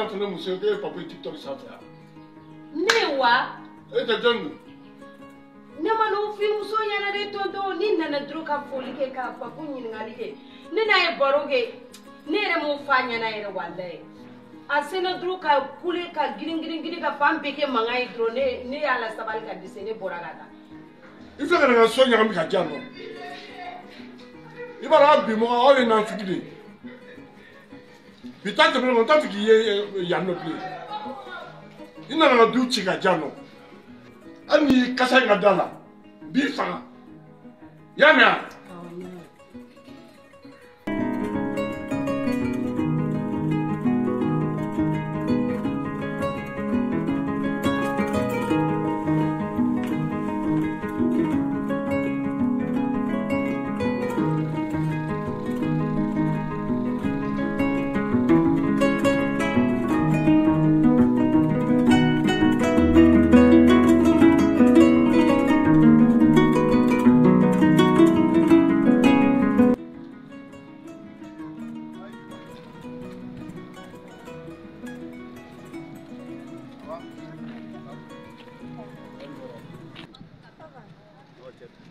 bɛna fɔ ne muso ye k'e ye Papu ye TikTok sanfɛ wa? Ne wa? E tɛ jɔn don? Ne ma n'o f'i muso ɲɛna dɛ tonton, ni nana dɔrɔn ka foli kɛ ka Papu ɲininkali kɛ. Ne n'a ye baro kɛ, ne yɛrɛ m'o f'a ɲɛna yɛrɛ walayi. A sena dɔrɔn ka kule ka girin girin girin ka fan bɛɛ kɛ mankan ye dɔrɔn ne y'a la sabali ka dɛsɛ ne bɔra ka taa. I filɛ ka na n ka so ɲagami ka di yan nɔ. I b'a dɔn aw bi mɔgɔ aw ye nafigi de ye. Bi ta tɛmɛnen kɔ n t'a fɛ k'i ye yan nɔ bilen. I nana n ka du ci ka di yan nɔ. Hali n'i y'i kasa in ka da la, n b'i faga. I y'a mɛn wa?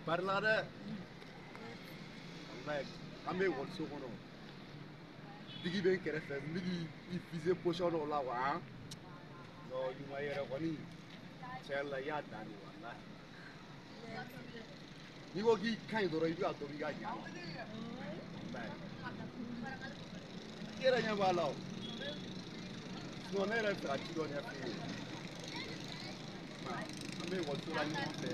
Parla dɛ. Walayi an bɛ ekɔliso kɔnɔ. Digi bɛ n kɛrɛfɛ n bɛ k'i viser position dɔw la quoi han. Non ɲuman yɛrɛ kɔni tiɲɛ yɛrɛ la i y'a dan de walayi. N'i ko k'i ka ɲi dɔrɔn i bɛ ka dɔ b'i ka ɲa la. Walayi. I yɛrɛ ɲɛ b'a la o. Sinon ne yɛrɛ bɛ fɛ ka ci dɔ ɲɛf'i ye. An bɛ ekɔliso la ɲɔgɔn fɛ.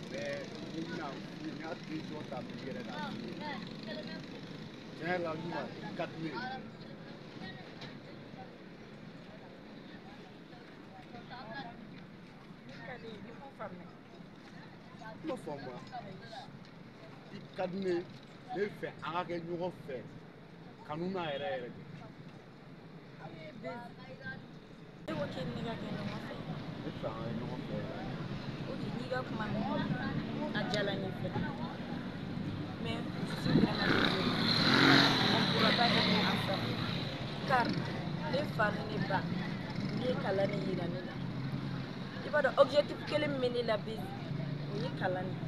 Mais n bɛna n y'a décision ta bi yɛrɛ la. Tiɲɛ yɛrɛ la ɲuman i ka di ne ye. I m'o faamuya. I ka di ne ye, ne bɛ fɛ an ka kɛ ɲɔgɔn fɛ kanu na yɛrɛ yɛrɛ de. Ne ko k'e ni ne ka kɛ ɲɔgɔn fɛ. Ne bɛ fɛ an ka kɛ ɲɔgɔn fɛ. Ok, n'i ka kuma mɛn a diyara n ye fɛnɛ. Mais je suis vraiment désolée. On pourra pas être ensemble. Car ne fa ni ne ba olu ye kalan de yira ne la. I b'a dɔn objectif kelen min bɛ ne la bi o ye kalan de ye.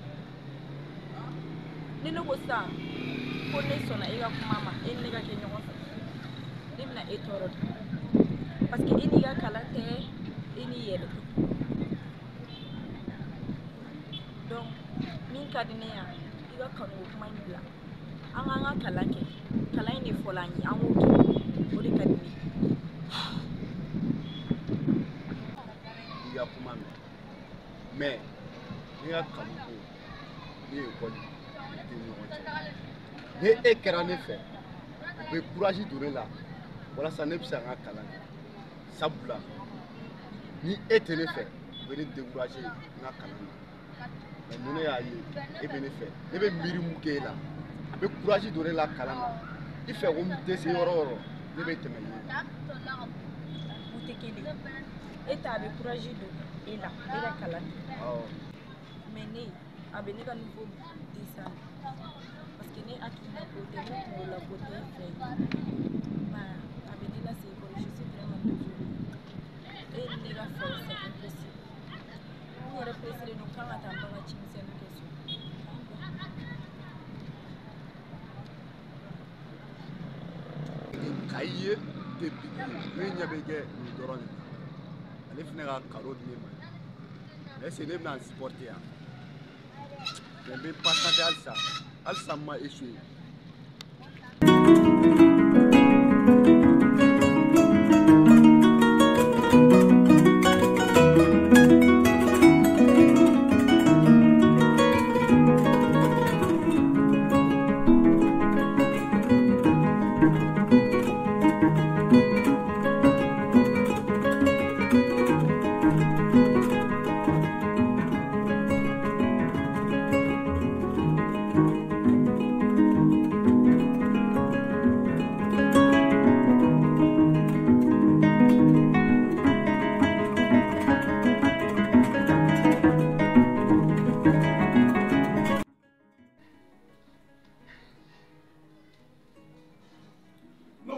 Ni ne ko sisan ko ne sɔnna e ka kuma ma e ni ne ka kɛ ɲɔgɔn fɛ ne bɛna e tɔɔrɔ de. Parce que e n'i ka kalan tɛ e n'i yɛrɛ tɛ. Donc min ka di ne ye i ka kanu o kuma in bila an k'an ka kalan kɛ kalan in de fɔla an ye an k'o kɛ o de ka di ne ye. I ka kuma mɛn mais ne ka kanu ko ne ye ekɔli ne tɛ ɲɔgɔn cɛ ni e kɛra ne fɛ o bɛ courage don ne la walasa ne bɛ se ka n ka kalan kɛ sabula ni e tɛ ne fɛ o bɛ ne décourager n ka kalan na. Mais ni ne y'a ye e bɛ ne fɛ ne bɛ miiri mun k'e la a bɛ courage don ne la kalan na i fɛ ko n tɛ se yɔrɔ o yɔrɔ ne bɛ tɛmɛ yen. U tɛ kelen e ta a bɛ courage don e la e ka kalan kɛ. Awɔ. Mais ne a bɛ ne ka niveau descendre parce que ne hakilina ko tɛ ne kunkolo la ko tɛ e fɛ mais a bɛ ne lase ekɔli je suis vraiment désolée e ni ne ka fɛ c'est impossible. N yɛrɛ pressé don kan ka taa n ba ka cimisɛnnin kɛ so. Kayi ye tɛ bigi ye ne ɲɛ bɛ kɛ nin dɔrɔn de la ale fana ka karo di ne ma mais est-ce que ne bɛna n supporter yan mais n bɛ patienter halisa halisa n ma échoué.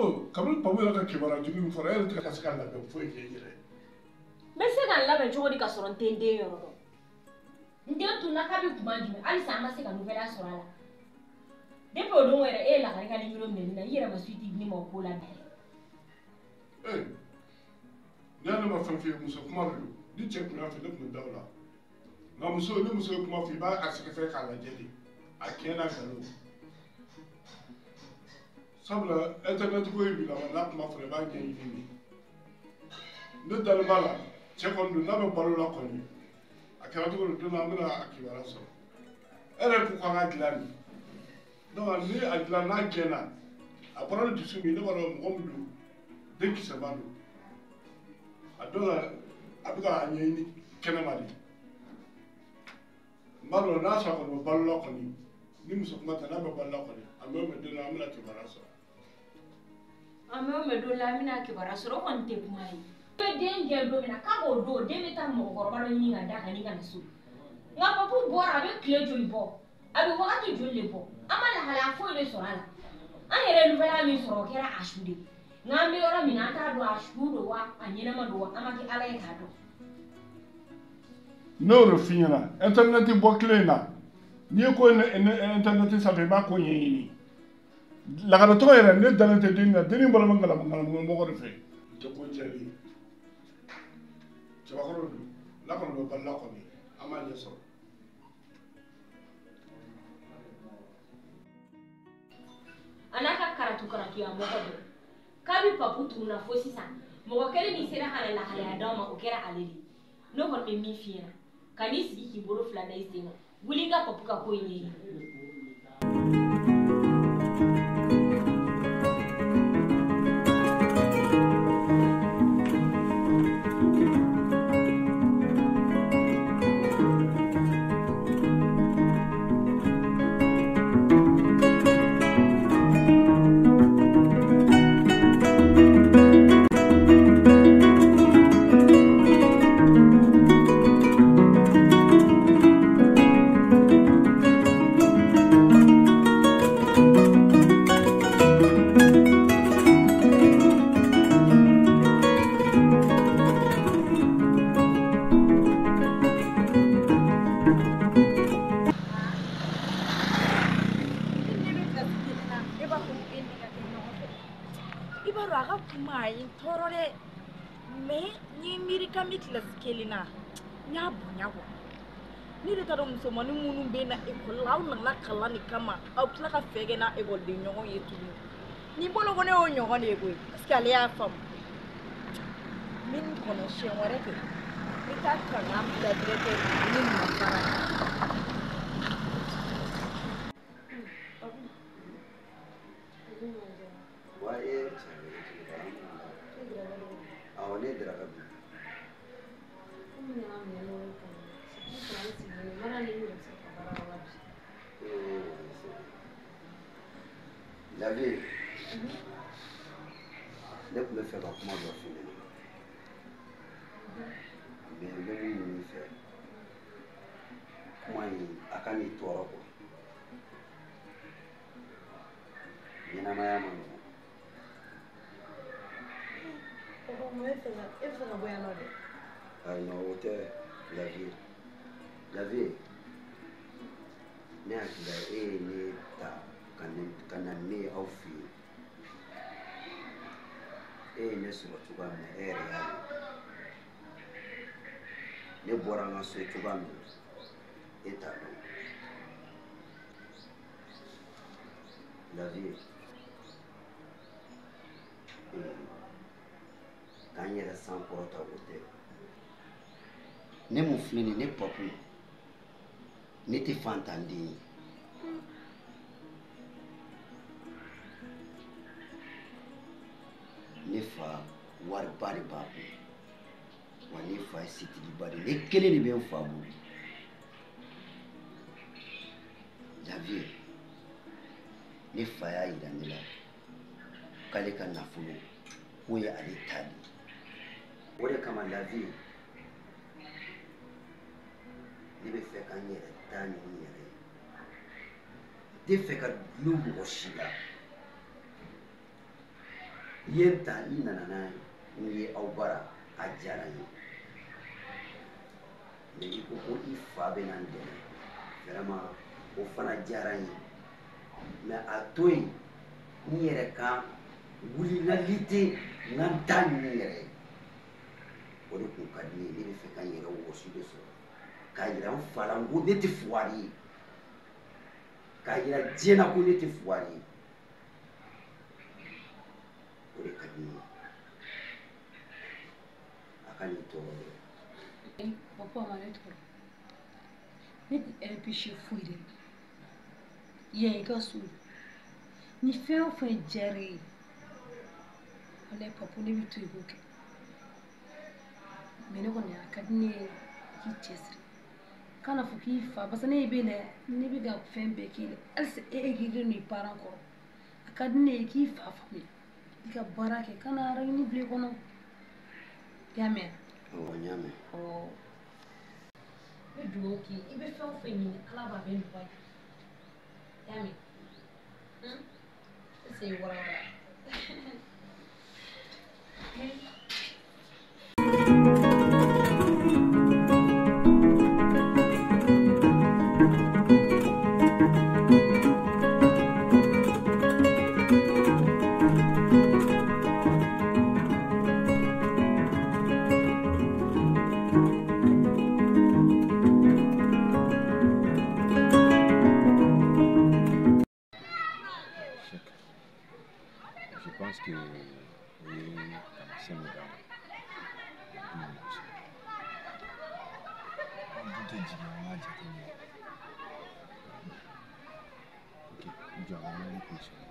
Ko kabini Papu yɛrɛ ka kibaruya jugu min fɔra, e yɛrɛ tɛ ka se ka labɛn foyi kɛ i yɛrɛ ye. N bɛ se ka n labɛn cogo di ka sɔrɔ n tɛ n den yɔrɔ dɔn? N den tununa k'a bɛ kuma jumɛn, halisa an ma se ka nouvelle sɔrɔ a la. Depuis o don yɛrɛ e ye lakari ka numéro minɛ ne na, i yɛrɛ ma suite di ne ma o ko la bi. Ee, n'i y'ale ma fɛn f'i ye, muso kuma de don. Ni cɛ tun y'a fɛ, ne tun bɛ da o la. Nka muso, ni muso ye kuma fɔ, i b'a sɛgɛsɛgɛ k'a lajɛ de. A tiɲɛ n'a nkalon. Sabula internet ko ye bi laban, n'a kuma fɔra i b'a ɲɛɲini de. Ne dalen b'a la, cɛ kɔni don, n'a bɛ balo la kɔni, a kɛra cogo di, don dɔ an bɛna a kibaruya sɔrɔ. E yɛrɛ ko k'an ka dilan de. Donc ni a dilan n'a gɛnna, a bɔra ni dusu min ye, ne b'a dɔn mɔgɔ min don, den kisɛba don. A dɔw la, a bɛ k'a ɲɛɲini kɛnɛma de. N b'a dɔn n'a sɔrɔ a kɔni bɛ balo la kɔni, ni muso kuma tɛ, n'a bɛ balo la kɔni, a mɛ o mɛ don dɔ an bɛna kibaruya sɔrɔ. A mɛ o mɛ don la an bɛna kibaruya sɔrɔ, o kɔni tɛ kuma ye. I bɛ den gɛn don min na, k'a b'o don, den bɛ taa mɔgɔkɔrɔba dɔ ɲini ka d'a kan ni ka na so. Nka Papu bɔra, a bɛ tile joli bɔ, a bɛ wagati joli de bɔ, an ma lahalaya foyi de sɔrɔ a la. An yɛrɛ ye nouvelle min sɔrɔ, o kɛra a su de ye. Nka an bɛ yɔrɔ min na, an t'a dɔn a su don wa, a ɲɛnama don wa, an ma kɛ Ala ye k'a dɔn. Ne y'o de f'i ɲɛna, internet bɔ kelen in na, n'i ye ko internet sanfɛ, i b'a ko ɲɛɲini. Lakaratɔgɔ yɛrɛ, ne dalen tɛ denni na, denni bɔra ngalamu mɔgɔ de fɛ. O tɛ ko jɛlen ye. Cɛbakɔrɔ don, n'a kɔni bɛ balo la kɔni, an b'a ɲɛ sɔrɔ. A n'a ka karatu karatuya mɔgɔ don. Kabi Papu tununa fo sisan, mɔgɔ kelen min sera ka na lahalaya d'aw ma, o kɛra ale de ye. Ne kɔni bɛ min f'i ɲɛna, ka n'i sigi k'i bolo fila da i sen kan, wuli i ka Papu ka ko in ɲɛɲini. Musomanin minnu bɛ na ekɔli la, aw nana kalan de kama, aw tila ka fɛn kɛ n'a ekɔliden ɲɔgɔn ye tuguni. Nin bolo ko ne y'o ɲɔgɔn de ye koyi, parce que ale y'a faamu. N bɛ nin kɔnɔ siɲɛ wɛrɛ kɛ, n bɛ taa kalan bila directeur ni nin ma baara kɛ. Wa e cɛ awɔ, ne daraka dun. David, ne tun bɛ fɛ ka kuma dɔ f'i ɲɛna, mais n bɛ mun ɲini i fɛ, kuma in a ka n'i tɔɔrɔ quoi. Ɲɛnamaya ma nɔgɔn. Papa, mun e bɛ fɛ ka bɔ yan nɔ dɛ? Ayi non, o tɛ David. David, ne hakili la e ye ne ta ka na ne ye aw fɛ yen. E ye ne sɔrɔ cogoya min na, e yɛrɛ y'a ye. Ne bɔra n ka so cogoya min na, e t'a dɔn. David, k'an yɛrɛ sankɔrɔta o tɛ. Ne mun filɛ nin ye, ne Papu, ne tɛ fantanden ye. Ne fa wariba de b'a kun, wa ne fa ye setigiba de ye, ne kelen de bɛ n fa bolo. David, ne fa y'a yira ne la k'ale ka nafolo k'o ye ale ta de ye. O de kama David, ne bɛ fɛ ka n yɛrɛ ta ni n yɛrɛ ye. N tɛ fɛ ka dulon mɔgɔ si la. I ye n ta i nana n'a ye n ye aw bara a diyara n ye. Mais i ko ko i fa bɛ na n dɛmɛ vraiment o fana diyara n ye. Mais a to yen n yɛrɛ ka wuli n ka lite n ka n ta ɲini n yɛrɛ ye. O de kun ka di ne ye, ne bɛ fɛ ka n yɛrɛ wɔsi de sɔrɔ k'a yira n fa la n ko ne tɛ fugari ye, k'a yira diɲɛ na ko ne tɛ fugari ye. O de ka di ne ye. A ka nin tɔɔrɔ dɛ. Papa ma ne tɔɔrɔ, ne tɛ empêcher foyi de la. Yan i ka so ye, ni fɛn o fɛn diyara e ye, walayi papa ne bɛ to i k'o kɛ. Mais ne kɔni a ka di ne ye k'i cɛsiri, kana fɔ k'i fa parce que ne bɛ na ne bɛ ka fɛn bɛɛ k'i la halisa e k'i don i parent kɔrɔ. A ka di ne ye k'i fa faamuya, i ka baara kɛ, kana araɲini bila i kɔnɔ. I y'a mɛn? Awɔ, n y'a mɛn. Ɔ n bɛ dugawu k'i ye, i bɛ fɛn o fɛn ɲini Ala b'a bɛɛ nɔgɔya. I y'a mɛn? E se wara wara. Je pense que o ye taamasiyɛn min d'an ma du an dun tɛ jigin an k'a jateminɛ. Ok, n jɔ an ka mobili positionné.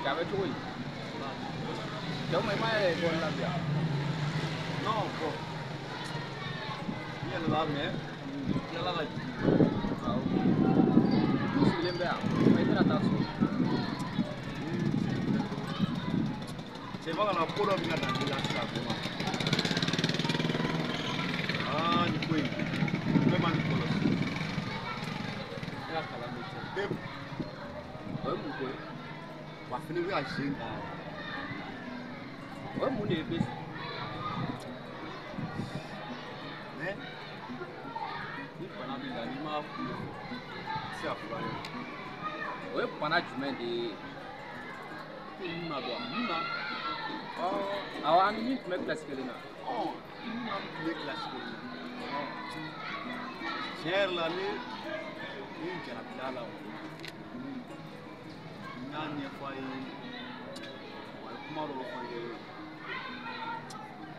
A bɛ cogo di? Cɛw ma i m'a yɛrɛ ekɔli la bi yan? Non, bon. N yɛlɛla mais n tilala ka jigin. Ah ok. I sigilen bɛ yan, i tɛna taa so? Cɛ b'a kana ko dɔ bɛ ka na ne la sisan vraiment. Ah nin ko in bɛɛ ma nin kɔlɔsi. E ka kalan bɛ tiɲɛ. Pewu. O ye mun ko ye? Wa fɛnɛ bɛ ka sen kan. O ye mun de ye bese? Mais ni bana b'i la n'i m'a kun fɔ, i tɛ se ka furakɛ. O ye bana jumɛn de ye? Ko mun na don mun na? Ɔ awɔ, an ni min tun bɛ kilasi kelen na. Ɔ i ni maa min tun bɛ kilasi kelen na. Tiɲɛ yɛrɛ la ne n jarabila la o. N y'a ɲɛfɔ a ye, a ye kuma dɔw fɔ n ye,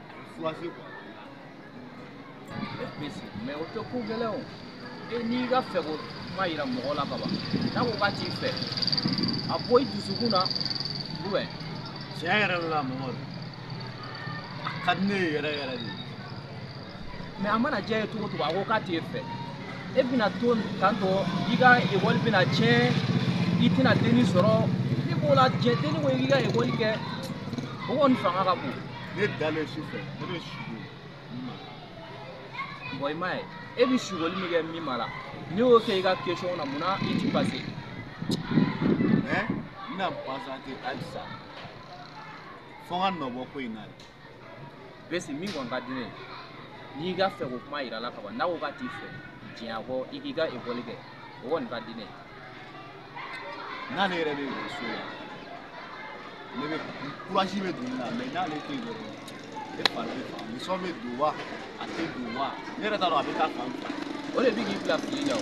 a ye fura se quoi. E bese, mais o tɛ ko gɛlɛn o. E n'i ka fɛko kuma yira mɔgɔ la ka ban, n'a ko k'a t'i fɛ, a bɔ i dusukun na ou bien? Tiɲɛ yɛrɛ la Mamadu, a ka di ne ye yɛrɛ yɛrɛ de. Mais a mana diya i ye cogo o cogo, a ko k'a t'e fɛ. E bɛna to tantɔ, i ka ekɔli bɛna tiɲɛ, i tɛna denni sɔrɔ, ne b'o la diɲɛ denni ko k'i ka ekɔli kɛ, o kɔni fanga ka bon. Ne dalen su fɛ, ne bɛ sugo min ma. Bon i m'a ye, e bɛ sugoli min kɛ min ma la, n'i y'o kɛ i ka question na, munna i ti passer? Mais n bɛna patienter halisa fo n ka nɔ bɔ ko in na de. Bese min kɔni ka di ne ye, N'i ka fɛ ko kuma yira la ka ban, n'a ko k'a t'i fɛ, diɲɛ kɔ i k'i ka ekɔli kɛ, o kɔni ka di ne ye. N'ale yɛrɛ bɛ so la, ne bɛ courage bɛ don ne la, mais n'ale tɛ yen dɔrɔn, ne fari bɛ faga, nisɔn bɛ don wa, a tɛ don wa, ne yɛrɛ t'a dɔn a bɛ taa fan fɛ. O de bɛ k'i bila fili la o.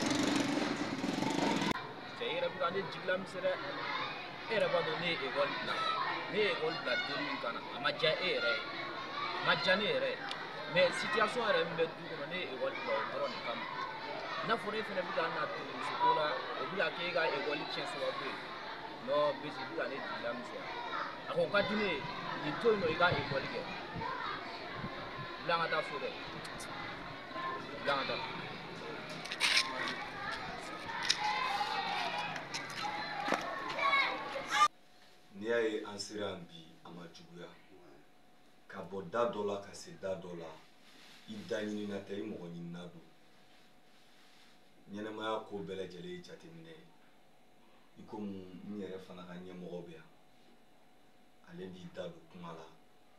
Cɛ i yɛrɛ bɛ ka ne jigila misɛn dɛ. E yɛrɛ b'a dɔn ne ye ekɔli bila, ne ye ekɔli bila don min ka na, a ma diya e yɛrɛ ye, a ma diya ne yɛrɛ ye. Mais situation yɛrɛ min bɛ du kɔnɔ, ne ye ekɔli bila o dɔrɔn de kama. N'a fɔra e fana bɛ ka na don musoko la, o bɛ ka k'e ka ekɔli tiɲɛ sababu ye. Non, Bisi, i bɛ ka ne jigila misɛnya. A ko ka di ne ye, nin to yen nɔ i ka ekɔli kɛ. Bila an ka taa so dɛ. Bila an ka taa. N'i y'a ye an sera yan bi, a ma juguya. Ka bɔ da dɔ la ka se da dɔ la, i da ɲinina tɛ, i mɔgɔ ɲinina don. Ɲɛnɛmaya ko bɛɛ lajɛlen ye jateminɛ ye. I komi n yɛrɛ fana ka ɲɛmɔgɔ bɛ yan, ale b'i da don kuma la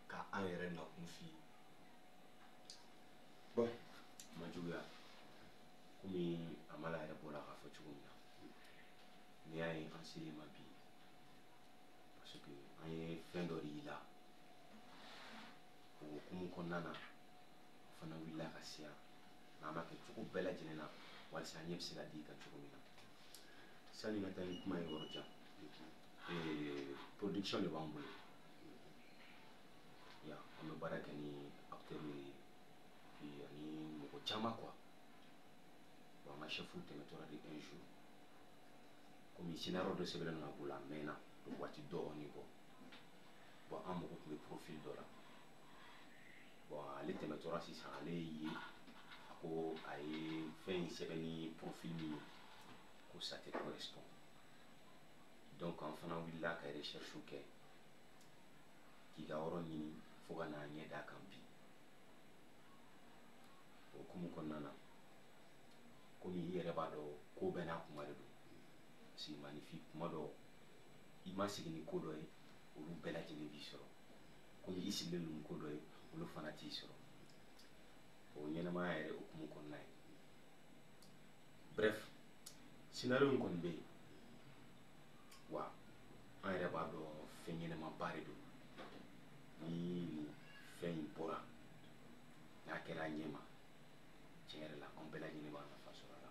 ka an yɛrɛ nakun f'i ye. Bon, a ma juguya. Komi Amala yɛrɛ bɔra k'a fɔ cogo min na, n'i y'a ye an ser'i ma bi, parce que an ye fɛn dɔ de y'i la. O hukumu kɔnɔna na, o fana wulila ka se yan, n'an b'a kɛ cogo bɛɛ lajɛlen na walasa ɲɛ bɛ se ka d'i kan cogo min na. Sani n ka taa ni kuma ye yɔrɔ jan, production de b'an bolo yan, an bɛ baara kɛ ni acteurs ye, puis ani mɔgɔ caman quoi. Bon, an ka chef tɛmɛtɔla de un jour, komi scénario dɔ sɛbɛnnen don a bolo a mɛnna, o waati dɔɔnin bɔ. Bon, an mago tun bɛ profil dɔ la. Bon, ale tɛmɛtɔla sisan, ale ye a ko a ye fɛn in sɛbɛn ni profil min ye, ko ça te correspond. Donc an fana wulila ka recherche kɛ k'i ka yɔrɔ ɲini fo ka n'a ɲɛ d'a kan bi. O hukumu kɔnɔna na, komi i yɛrɛ b'a dɔn ko bɛɛ n'a kuma de don, parce que maanifin kuma dɔ i ma sigi ni ko dɔ ye, olu bɛɛ lajɛlen b'i sɔrɔ. Komi i sigilen don ni ko dɔ ye, olu fana t'i sɔrɔ. O ɲɛnɛmaya yɛrɛ hukumu kɔnɔna ye. Bref, scénario in kɔni bɛ yen, wa an yɛrɛ b'a dɔn fɛn ɲɛnɛmaba de don. Ni nin fɛn in bɔra, n'a kɛra a ɲɛ ma, tiɲɛ yɛrɛ la an bɛɛ lajɛlen b'a nafa sɔrɔ a la.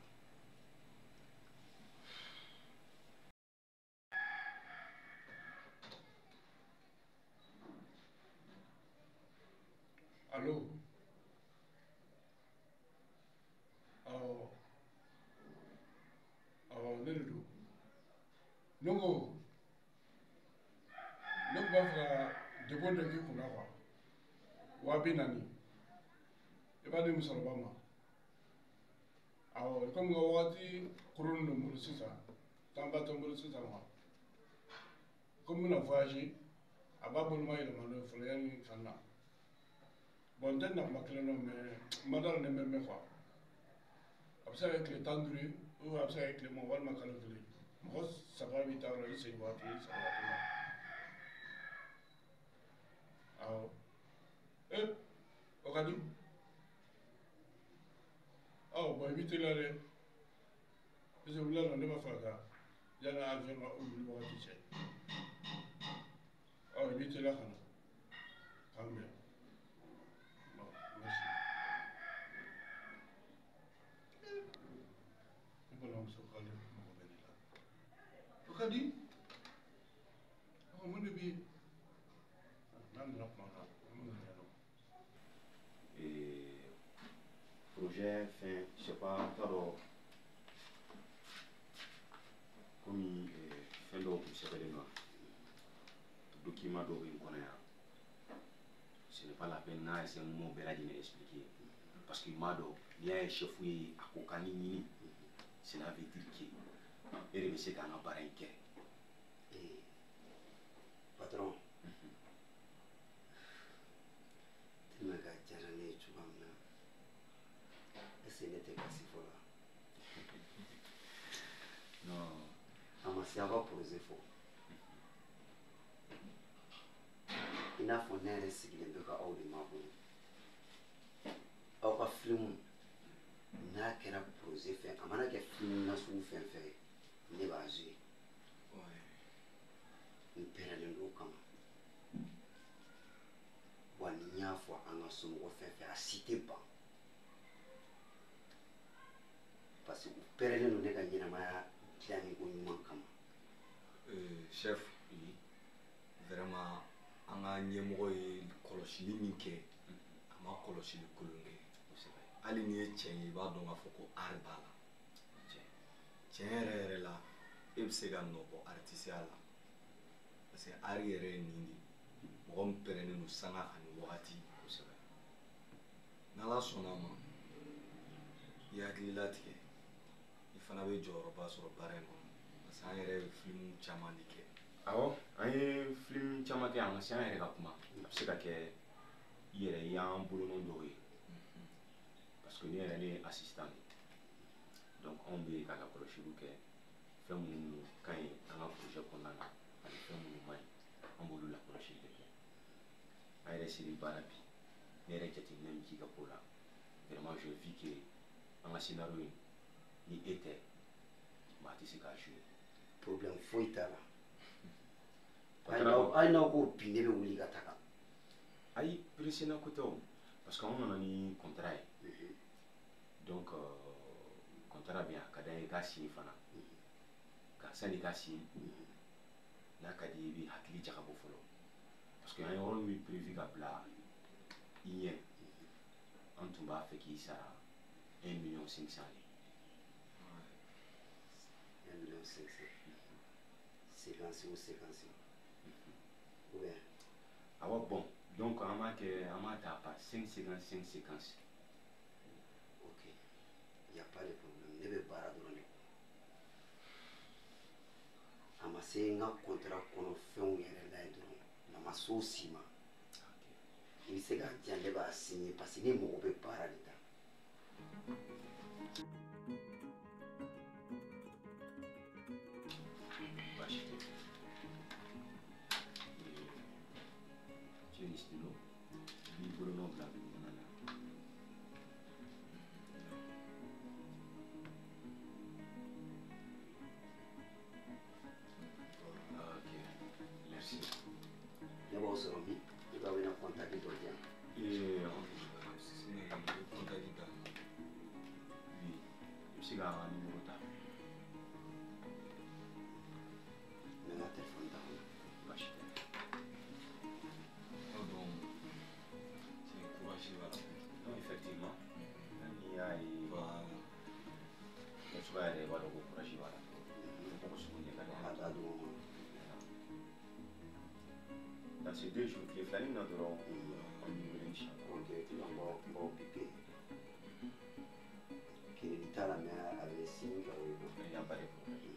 Allo? Awɔ, awɔ, ne de don. Ne ko ne tun b'a fɛ ka dépôt dɔ k'i kunna quoi, 40 000. I b'a di musokɔrɔba ma. Awɔ, komi n ka wagati koronnen don n bolo sisan, temps ba tɛ n bolo sisan quoi. Komi n bɛna voyager, a b'a boloma yɛlɛma n'o ye fɔlɔ yanni ka na. Bon, n tɛ na kuma kelen dɔn, mais n ma d'a la ni n bɛ mɛn quoi. A bɛ se ka kɛ tile 15 ye, ou a bɛ se ka kɛ tile 20 walima kalo kelen. Mɔgɔ saba b'i ta yɔrɔ, i segin waati, i saba waati ma. Awɔ. E, o ka di? Ɔ, bon, i b'i teliya dɛ. Parce que wula la ne b'a fɛ ka taa yanni avion ka wuli wagati cɛ. Ɔ, i b'i teliya ka na. K'an bɛn. Bon, merci. Ne balimamuso k'ale mago bɛ ne la. O ka di? Ɔ, mun de bɛ yen? N'a nana kuma na, an bɛ ɲɛnabɔ. Projet fɛn, je sais pas, n t'a dɔn komi fɛn dɔw tun sɛbɛnnen don, document dɔw bɛ n kɔnɔ yan. Ce n'est pas la peine n'a essayer n m'o bɛɛ lajɛlen expliquer, parce que n m'a dɔn n'i y'a ye chef ye a ko k'an ni ɲini, cela veut dire que e de bɛ se k'an ka baara in kɛ. Patron, tellement que a diyara ne ye cogoya min na, est-ce que ne tɛ kasi fɔlɔ? Non. A ma se aw ka projet fɔ. I n'a fɔ ne yɛrɛ sigilen bɛ ka aw de makɔnɔ. Aw ka an ka somɔgɔ fɛn fɛn a si tɛ ban parce que u pɛrɛnnen don ne ka ɲɛnamaya dilanni ko ɲuman kama. Chef, vraiment an ka ɲɛmɔgɔ ye kɔlɔsili min kɛ a ma kɔlɔsili kolon kɛ. Hali n'i ye cɛ ye i b'a dɔn k'a fɔ ko art b'a la. Tiɲɛ yɛrɛ yɛrɛ la e bɛ se ka nɔ bɔ artisiya la parce que art yɛrɛ ye nin de ye mɔgɔ min pɛrɛnnen don sanga ani wagati. N'Ala sɔnna a ma i hakili latigɛ i fana bɛ jɔyɔrɔba sɔrɔ baara in kɔnɔ parce que an yɛrɛ ye filimu caman de kɛ. Awɔ, an ye filimu caman kɛ, an ka se an yɛrɛ ka kuma a bɛ se ka kɛ i yɛrɛ y'an bolonɔ dɔw ye parce que ne yɛrɛ ne ye assistant de ye donc anw bɛ ka lakɔlɔsiliw kɛ fɛn minnu ka ɲi an ka projet kɔnɔna na ani fɛn minnu man ɲi an b'olu lakɔlɔsili de kɛ. An yɛrɛ seri baara bi ne yɛrɛ jateminɛ min k'i ka ko la vraiment je vis que an ka scénario in ni e tɛ maa tɛ se k'a jouer. Problème foyi t'a la. Hali n'aw ko bi ne bɛ wuli ka taga. Ayi, pressé na ko tɛ o parce que anw nana ni contrat ye donc contrat bɛ yan a ka d'an ye i k'a signé fana ka sani i k'a signé n'a ka di i bɛ hakili jagabɔ fɔlɔ parce que an ye yɔrɔ min prévu ka bila i ɲɛ an tun b'a fɛ k'i sara 1 500 000 de. 1 500 000. Séquence ou séquence. Ou bien. Awɔ, bon, donc an b'a kɛ an b'a ta par 5 séquences 5 séquences. Ok, il n'y a pas de problème. Ne bɛ baara dɔrɔn de kɔ. A ma se n ka contrat kɔnɔ fɛnw yɛrɛ la yen dɔrɔn a ma s'o si ma. I bɛ se k'a diyan ne b'a signer parce que ne mago bɛ baara de la. Baasi tɛ. Tu es stylo. I b'i bolonɔ bila dugumana na. Ok, merci. Ne b'aw sɔrɔ min? Ne b'aw bɛna contact dɔ di yan. Contact da. Oui, i bɛ se k'an ka numéro ta. N bɛ n ka téléphone ta kɔnɔ. Baasi tɛ. Oh bon, c'est courageux voilà. Non, effectivement. Hali n'i y'a ye. Voilà. Kɛcogoya yɛrɛ i b'a dɔn ko courage b'a la. Mɔgɔ sugu ɲɛ ka di. A da dɔrɔn ma. Dans ces 2 jours, tile filanin na dɔrɔn an b'i wele inchallah. Ok, n b'aw piqué. Crédit t'a la mais a bɛ signé ka o ye. Il n'y a pas de problème.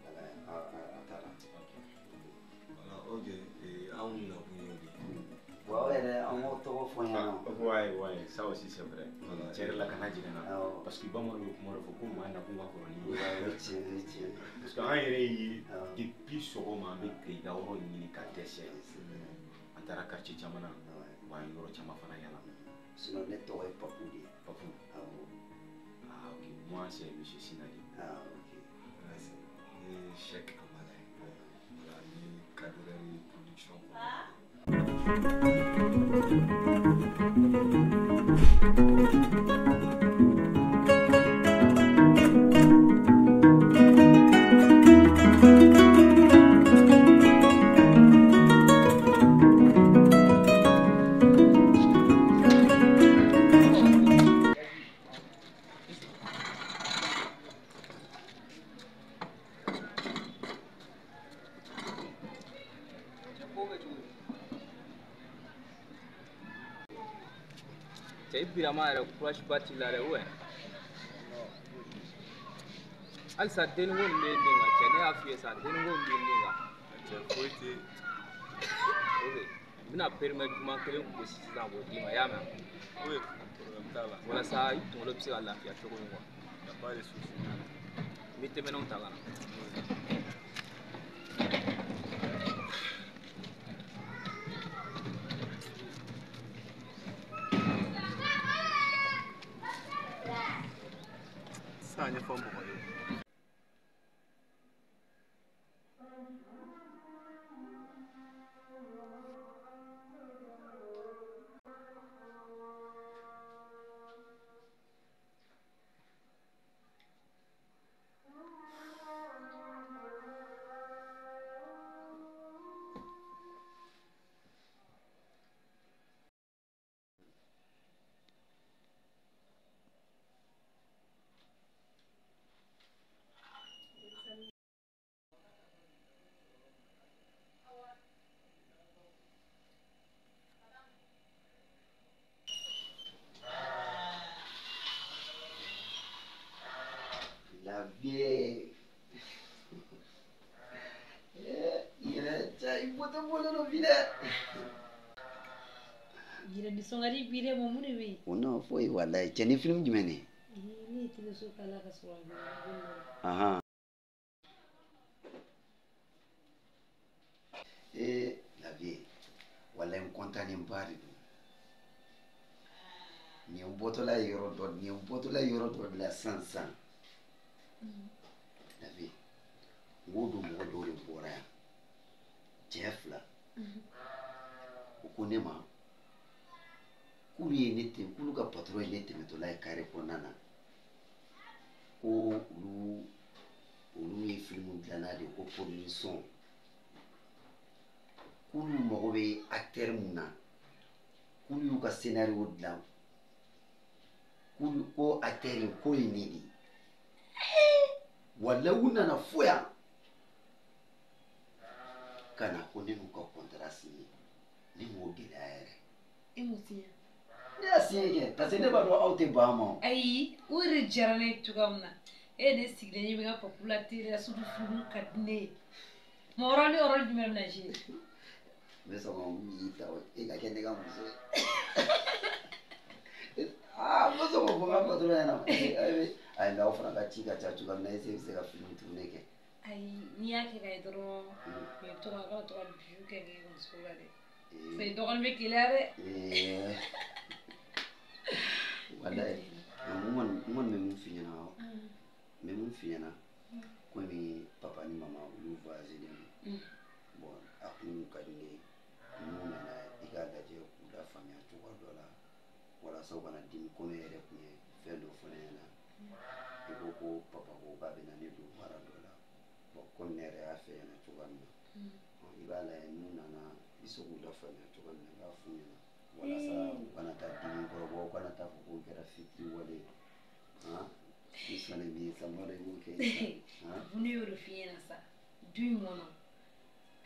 Voilà, a t'a la. Ok. Voilà, ok, anw nakun y'o de ye. Bon, aw yɛrɛ an m'aw tɔgɔ fɔ n ɲɛna. Ouais, ouais, ça aussi c'est vrai. Voilà. Tiɲɛ yɛrɛ la kana jigin n na. Awɔ. Parce que bamananw bɛ kuma dɔ fɔ ko maa nakun ka kɔrɔ ni ye. O ye tiɲɛ, o ye tiɲɛ. Parce que an yɛrɛ ye Awɔ. depuis sɔgɔma an bɛ k'i ka yɔrɔ ɲini ka dɛsɛ. An taara quartier caman na. Wa an ye yɔrɔ caman fana yala. Sinon ne tɔgɔ ye Papu de ye. Papu. Awɔ. Ah ok, moi c'est monsieur Sinali. Ah ok. Merci. Ne ye Cheick Amala ye. Voilà, ni cadreur ye production kɔnɔ. Cɛ i birama yɛrɛ courage ba t'i la dɛ ou bien? Halisa denni ko nin bɛ ne kan cɛ ne y'a f'i ye sa denni ko nin bɛ ne kan. Cɛ foyi tɛ. Ok, n bɛna périmètre duman kelen gosi sisan k'o d'i ma i y'a mɛn? Oui, problème t'a la. Walasa i kunkolo bɛ se ka lafiya cogo min quoi. Y a pas de souci. N bɛ tɛmɛnenw ta ka na. Sisan ɲɛfɔ mɔgɔ ye. dɛ. Yɛrɛ nisɔn bi dɛ, mun de bɛ yen? O non, foyi walayi. Cɛ ni film jumɛn de? Ne ye teleso k'a la ka sɔrɔ a bɛ. Ahan. Ee la vie, walayi n kɔntannen ba de don. Nin ye n bɔtɔla ye yɔrɔ dɔ, nin ye n bɔtɔla ye yɔrɔ dɔ de la sisan sisan. La vie, n k'o don mɔgɔ dɔw de bɔra yan. Cɛ fila. O ko ne ma k'olu ye ne tɛmɛ, k'olu ka patron ye ne tɛmɛtɔla ye carré kɔnɔna na. Ko olu ye film dilanna de ko production. K'olu mago bɛ acteur mun na, k'olu y'u ka scénario dilan, k'olu ko acteur in ko ye ne de ye. Walayi u nana fo yan ka na ko ne n'u ka contrat signé. Ne m'o gɛlɛya yɛrɛ. E m'o signé? Ne y'a signé kɛ parce que ne b'a dɔn aw tɛ ban a ma o. Ayi, o yɛrɛ diyara ne ye cogoya min na. E ne sigilen ɲɛ bɛ n ka papu la télé la, surtout film ka di ne ye. Mɔgɔ wɛrɛ ni yɔrɔ jumɛn bɛna jouer? N bɛ sɔn ka mun ta e ka kɛ ne ka muso ye. Aa n bɛ sɔn k'o fɔ n ka patron ɲɛna. Ayi mais aw fana ka ci ka ca cogoya min na, est ce que e bɛ se ka film tourner kɛ? Ayi, n'i y'a kɛ ka ye dɔrɔn, i bɛ to ka kana to ka bijou kɛ k'i muso la dɛ. Parce que dɔgɔnin bɛ keleya dɛ. Walayi, n kɔni bɛ mun f'i ɲɛna, n bɛ mun f'i ɲɛna, komi papa ni mama olu voyagelen don. Bon, a kun ka di ne ye n'u nana i k'a lajɛ k'u lafaamuya cogoya dɔ la walasa u kana dimi komi e yɛrɛ kun ye fɛn dɔ fɔ ne ɲɛna. I ko ko papa ko k'a bɛ na ne don baara dɔ la. Bon, komi ne yɛrɛ y'a f'e ɲɛna cogoya min na, i b'a lajɛ n'u nana i bɛ se k'u lafaamuya cogoya min na, i b'a f'u ɲɛna walasa u kana taa dimi kɔrɔbɔ, u kana taa fɔ k'o kɛra fitiriwale ye. Han, i sɔnnen min ye sa, n b'a dɔn i b'o kɛ. Ne y'o de f'i ɲɛna sa, du in kɔnɔ.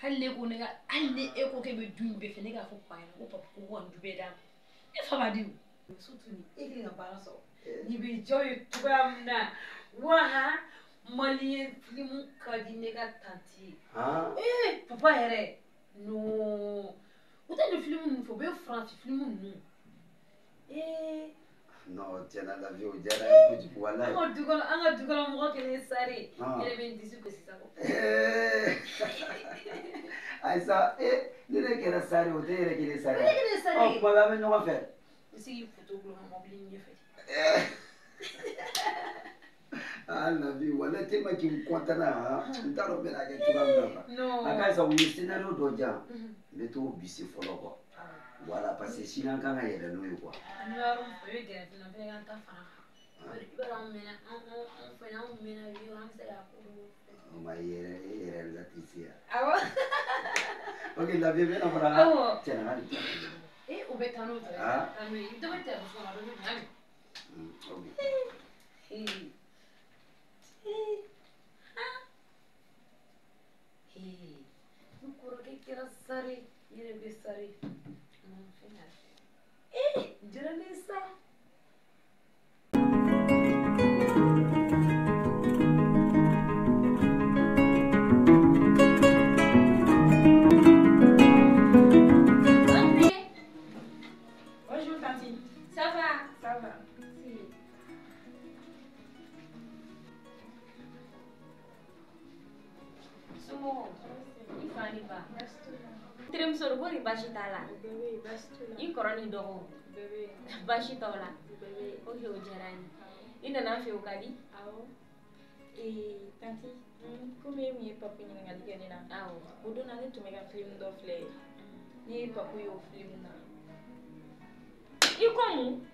Hali ne ko ne ka, hali ni e ko k'e bɛ du in bɛɛ fɛ, ne k'a fɔ papa ɲɛna ko papa ko ka nin du bɛɛ d'a ma. E fa b'a di o. Surtout ni e kɛlen ka baara sɔrɔ. Nin bɛ diya ye cogoya min na, wa malien film ka di ne ka tantie ye. Ee papa yɛrɛ, non. U tɛ nin film ninnu fɛ, u bɛ faransi film ninnu. Ee. Non, tiɲɛna la vie o diyara n ye kojugu walayi. An ka du kɔnɔ, an ka du kɔnɔ mɔgɔ kelen sare. Ne yɛrɛ bɛ n disi gosi sa kɔ. Ayisa, ne de kɛra sare, o tɛ e yɛrɛ kelen sare. Ne kelen sare. Ɔ kuma bɛɛ an bɛ ɲɔgɔn fɛ. I bɛ se k'i photo gulon ka mobili ɲɛfɛ. Ah la vie, walayi tellement que n content na, n t'a dɔn n bɛna kɛ cogoya min na quoi. Non. A ka ɲi sa, u ye scénario dɔ di yan, n bɛ t'o bisi fɔlɔ quoi. Voilà, parce que sini an kan ka yɛlɛ n'o ye quoi. An bɛ yɔrɔ min fɔ, i bɛ gɛrɛ fɛnɛ, an fɛnɛ k'an ta fara kan. I b'a dɔn anw mɛnna, anw fɛnɛ anw mɛnna bi, an bɛ se k'a ko dɔw. O ma e yɛrɛ, e yɛrɛ réalisatrice ye. Awɔ. Ok, la vie bɛ na fara. Awɔ. Tiɲɛna n ka nin ta. Ee o bɛ taa n'o tɔ ye. Taa n'o ye, i bɛ dɔ bɛ telefɔni kɔnɔ, dɔ bɛ na. Ok. Ee. Ee. N kɔrɔkɛ kɛra sare, n yɛrɛ bɛ sare. Ee, n diyara ne ye sa. Bonjour tantine. Ça va? Ça va. Si. Somɔgɔw? I fa ni ba? Terimuso ko ni baasi t'a la? I kɔrɔ ni dɔgɔ? Baasi t'aw la? Ok, o diyara n ye. I nana an fɛ o ka di? Awɔ. Ee tanti, komi e min ye papu ɲininkali kɛ ne na. Awɔ. O don na ne tun bɛ ka film dɔ filɛ. Ne ye papu ye o film na. I ko mun?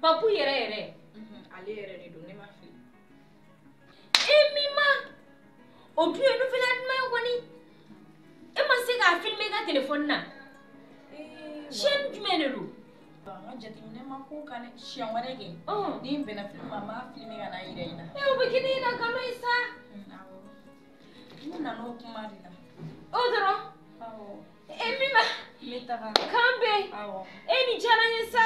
Papu yɛrɛ yɛrɛ? Ale yɛrɛ de don, ne ma fili. E min ma? O dun ye nufɛla duman ye kɔni. E ma se k'a filmer i ka telefɔni na? Chaîne jumɛn de don? N ka jateminɛ ma ko kan dɛ, siɲɛ wɛrɛ kɛ. Ni n bɛnna film ma, n b'a filmer ka n'a yira i la. E o bɛ kɛ ne ɲɛna nkalon ye sa. Awɔ. Ne nana o kuma de la. O dɔrɔn? Awɔ. E min ma? N bɛ taga. K'an bɛn. Awɔ. E nin diyara n ye sa.